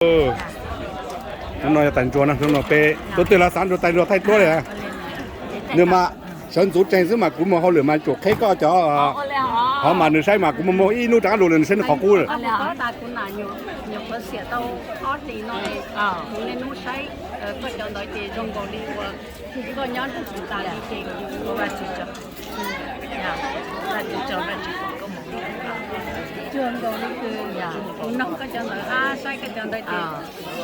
Hnub no yog tais ntsuag no, hnub no peb tuaj twg los xav ntsuag tais ntsuag thaij duab li. Nws mas sawv ntxuv tsees xwb mas kuv mus hauj lwm mas tsum qheb koj cov hov mas nws saib mas kuv mus mus ib hnub rov qab los nws saib nws qhov qub lawm. Ua tsaug ntau li kws kuv noog koj cov ntawd hab saib koj cov ntawd ces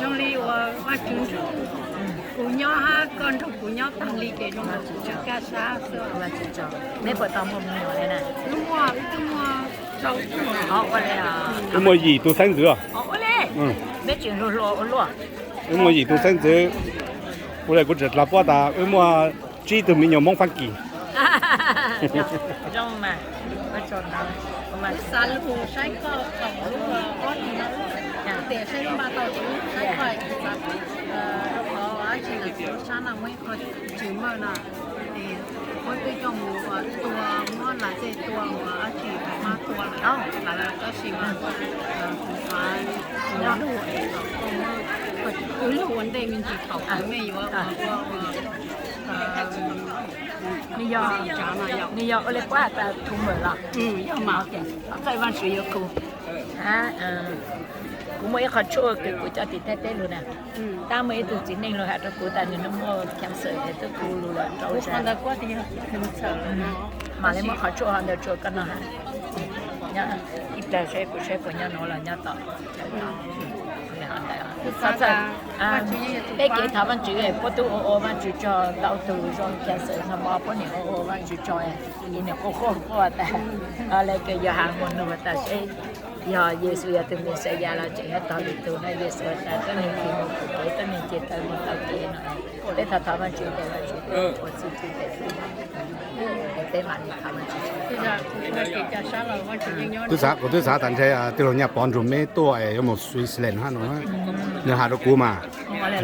zoo li uas Vaajtswv nrug kuv nyob hab koj nrug kuv nyob taag li ces zoo li kuv tsw kaj sab xwb. Neb puas tau muaj me nyuam li na? Wb muaj yim tus xeeb ntxwv. Wb muaj yim tus xeeb ntxwv. Ua li kuv tseem hla puab tas wb muaj tsib tug me nyuam Hmoob Faab Kis. Tab sis mas kuv lug ua ntej me ntsis thaum kuv me yuav ua nws yog ua li puab has tas tumor los? Yog mas, qhov txawj Vaajtswv yuav khu. Kuv muaj ib qho tshuaj kws kuv coj tim Thaib teb lug na. Tab muaj ib tug txiv neej lug has rau kuv tas nws muaj cancer es twb khu lug lawm rau ntawd. Mam li muab qhov tshuaj ho ntawd tshuaj koj noj hab. Nyob ib plag seb kuv saib puas nyob nuav los nyob tom. Txhob txhawj, peb kev thov Vaajtswv puab tub ua ua Vaajtswv tsaug tau tug zoo cancer no mog, puab niam ua ua Vaajtswv tsaug, ib niam quaj quaj quaj tas, le kws yog has muag nug tas seb yog Yexus yog tug Mexiyas los tseem yog tog lwm tug na. Yexus tas tuab neeg tsis mus kuv kev, tuab neeg ces tawm mus tau kev no. Peb thov thov Vaajtswv tes Vaajtswv ua txuj txuj tes txuj, peb mam li thov Vaajtswv. Twb xav, kuv twb xav tas ntshe tij laug Nyaj Pov nrug meb tuaj es yuav mus Switzerland hab no. Nws has rau kuv mas,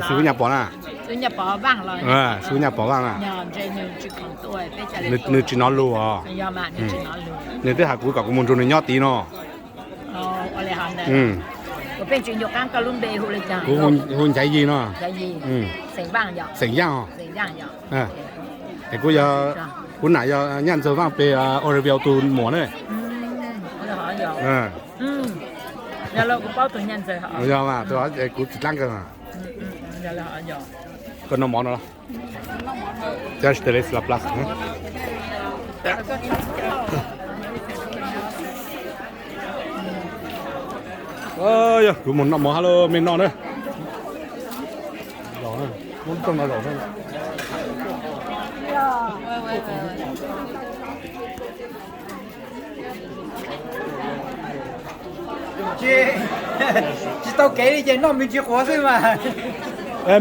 xib hwb Nyaj Pov na, xib hwb Nyaj Pov Vaj na, nws tsis hnov lug os. Nws twb has kuv kom kuv mus nrug nws nyob tid no. Kuv hu Nchaiv Yig no. Xeem Yaaj. Es kuv yog, kuv nam yog Nyaj Ntxawg Vaaj peg Orville tug muam na. Yog mas, kuv txiv dlaab kawg. Koj noj mov no. Yog kuv mus noj mov hab lauj, mej noj na. Tsis tau kev li ces noj me ntsis quav xwb mas.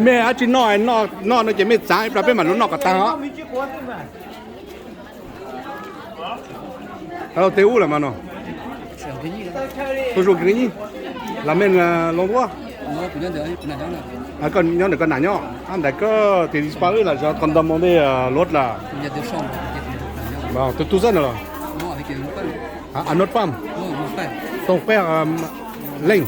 Mej dab tsi noj, noj no ces mej txav ib plag peb mam lug noj kom tag os. Teb ub lawm mas no. Tuaj zoo kis nyij, los mej loo duab. Koj nyob ntawm koj nam nyob, ab ntais koj tis pa wb las zov koj nto moo dej luab las. Tus tub xab ntawd los? Anot Pam. Tooj Peb Leej.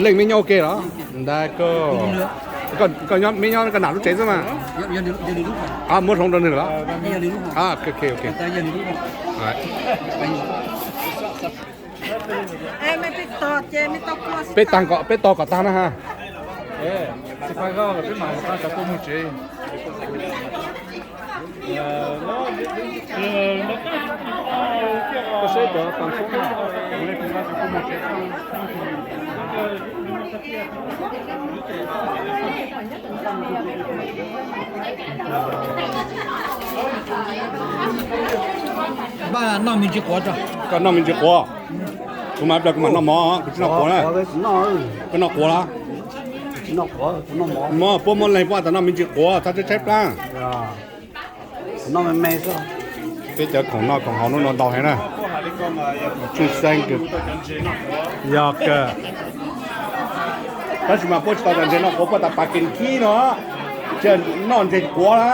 Leej mej nyob ua ke los? Ntais koj, koj nyob, mej nyob koj nam lub tsev xwb mas. Muab hloov rau nws los? Ok, ok. Peb tag, peb tos kom tag na ha. Npaj noj me ntsis quav tso. Koj noj me ntsis quav. Kuv mas ib plag kuv mam noj mov, kuv tsis noj quav na. Koj noj quav los? Mog, puab muab leeg puab tas noj me ntsis quav, txhob tshaib tshaib plab. Peb cov khoom noj khoom haus hnub no ntau heev na. Tshwj xeeb kawg. Yog kawg. Tab sis mas puab tsis tau tas ntses noj quav, puab tas pas kev khib no. Tsis noj ntses quav na.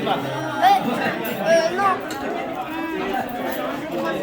Ê,